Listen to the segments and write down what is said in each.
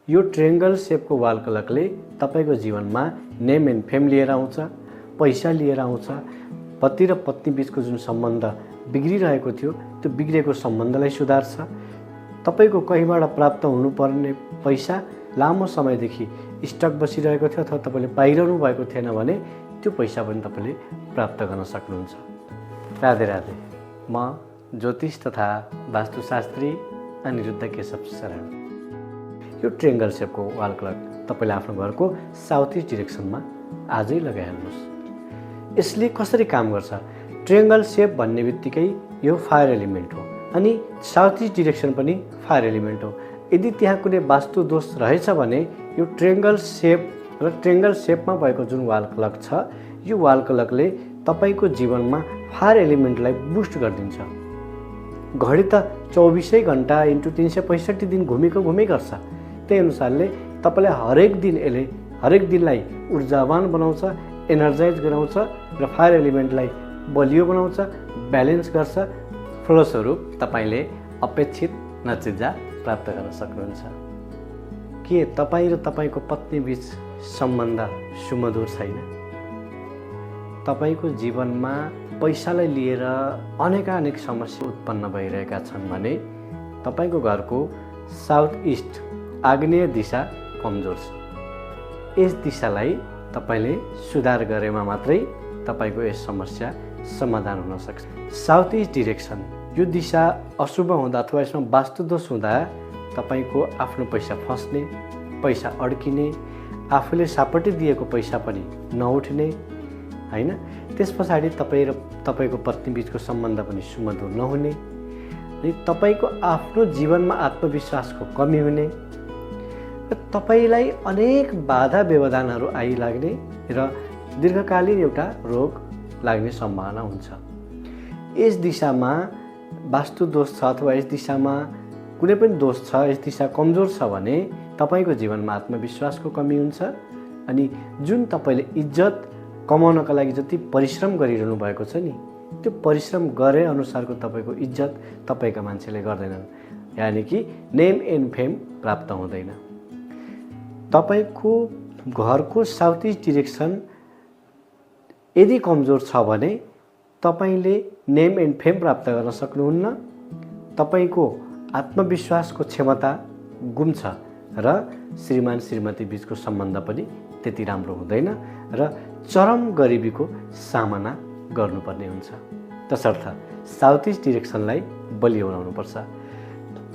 यो triangle सेपको wall क्लकले तपाईको जीवनमा नेम एन्ड फेम लिएर आउँछ, पैसा लिएर आउँछ। पति र पत्नी बीचको जुन सम्बन्ध बिग्रिरहेको थियो त्यो बिग्रेको सम्बन्धलाई सुधार्छ। तपाईको कहीँबाट प्राप्त हुनुपर्ने पैसा लामो समयदेखि स्टक बसिरहेको थियो अथवा तपाईले पाइरहनु भएको थिएन भने त्यो पैसा पनि तपाईले प्राप्त गर्न सक्नुहुन्छ। राधे राधे। म ज्योतिष तथा वास्तुशास्त्री अनिरुद्ध केशव शरण। यो ट्रायंगल सेपको वाल क्लक तपाईले आफ्नो घरको साउथ ईस्ट डिरेक्सनमा आजै लगाइहाल्नुहोस्। यसले कसरी काम गर्छ? ट्रायंगल सेप भन्ने बित्तिकै यो फायर एलिमेन्ट हो अनि साउथ ईस्ट डिरेक्सन पनि फायर एलिमेन्ट हो। यदि त्यहाँ कुनै वास्तु दोष रहेछ भने यो ट्रायंगल सेप र ट्रायंगल सेपमा भएको जुन वाल क्लक छ यो वाल क्लकले तपाईको जीवनमा फायर एलिमेन्टलाई बुस्ट गरिदिन्छ। घडी त 24 घण्टा इन्टु 365 दिन घुमेकै गर्छ। त्यही अनुसारले तपाईलाई हरेक दिनलाई ऊर्जावान बनाउँछ, एनर्जाइज गराउँछ र फायर एलिमेन्टलाई बलियो बनाउँछ, ब्यालेन्स गर्छ। फलस्वरूप तपाईले अपेक्षित नतिजा प्राप्त गर्न सक्नुहुन्छ। के तपाईँ र तपाईको पत्नी बीच सम्बन्ध सुमधुर छैन? तपाईको जीवनमा पैसालाई लिएर अनेकानेक समस्या उत्पन्न भइरहेका छन् भने तपाईको घरको साउथ ईस्ट आग्नेय दिशा कमजोर छ। यस दिशालाई तपाईले सुधार गरेमा मात्रै तपाईको यस समस्या समाधान हुन सक्छ। साउथ ईस्ट डिरेक्सन यो दिशा अशुभ हुँदा अथवा यसमा वास्तुदोष हुँदा तपाईको आफ्नो पैसा फस्ने, पैसा अड्किने, आफूले सापटी दिएको पैसा पनि नउठ्ने हैन। त्यस पछाडि तपाईँ र तपाईको पत्नी बीचको सम्बन्ध पनि सुमधुर नहुने, अनि तपाईको आफ्नो जीवनमा आत्मविश्वासको कमी हुने र तपाईलाई अनेक बाधा व्यवधानहरू आइलाग्ने र दीर्घकालीन एउटा रोग लाग्ने सम्भावना हुन्छ। यस दिशामा वास्तु दोष छ अथवा यस दिशामा कुनै पनि दोष छ, यस दिशा कमजोर छ भने तपाईको जीवनमा आत्मविश्वासको कमी हुन्छ अनि जुन तपाईले इज्जत कमाउनका लागि जति परिश्रम गरिरहनु भएको छ नि त्यो परिश्रम गरे अनुसारको तपाईको इज्जत तपाईका मान्छेले गर्दैनन्, यानी कि नेम एन्ड फेम प्राप्त हुँदैन। तपाईको घरको साउथ ईस्ट डिरेक्सन यदि कमजोर छ भने तपाईले नेम एन्ड फेम प्राप्त गर्न सक्नुहुन्न, तपाईको आत्मविश्वासको क्षमता गुम्छ र श्रीमान श्रीमती बीचको सम्बन्ध पनि त्यति राम्रो हुँदैन र चरम गरिबीको सामना गर्नुपर्ने हुन्छ। तसर्थ साउथ ईस्ट डिरेक्सनलाई बलियो बनाउनुपर्छ।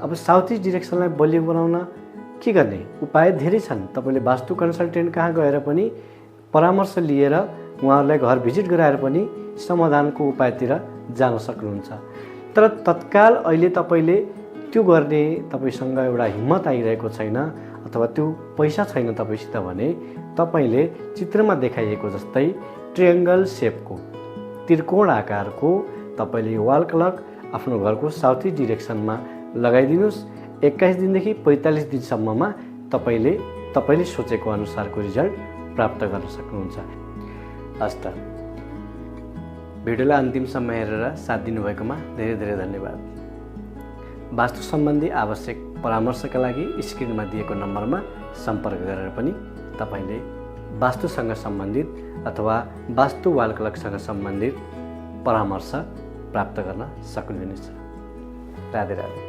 अब साउथ ईस्ट डिरेक्सनलाई बलियो बनाउन के गर्ने? उपाय धेरै छन्। तपाईले वास्तु कन्सल्टेन्ट कहाँ गएर पनि परामर्श लिएर उहाँहरूलाई घर भिजिट गराएर पनि समाधानको उपायतिर जान सक्नुहुन्छ। तर तत्काल अहिले तपाईले त्यो गर्ने तपाईसँग एउटा हिम्मत आइरहेको छैन अथवा त्यो पैसा छैन तपाईसित भने तपाईले चित्रमा देखाइएको जस्तै ट्रायंगल सेपको त्रिकोण आकारको तपाईले वाल क्लक आफ्नो घरको साउथ ईस्ट डिरेक्सनमा लगाइदिनुस्। 21 दिनदेखि 45 दिनसम्ममा तपाईले सोचेको अनुसारको रिजल्ट प्राप्त गर्न सक्नुहुन्छ। हस्त भिडियोलाई अन्तिमसम्म हेरेर साथ दिनुभएकोमा धेरै धेरै धन्यवाद। वास्तु सम्बन्धी आवश्यक परामर्शका लागि स्क्रिनमा दिएको नम्बरमा सम्पर्क गरेर पनि तपाईले वास्तुसँग सम्बन्धित अथवा वास्तु वाल क्लकसँग सम्बन्धित परामर्श प्राप्त गर्न सक्नुहुनेछ। राधे राधे।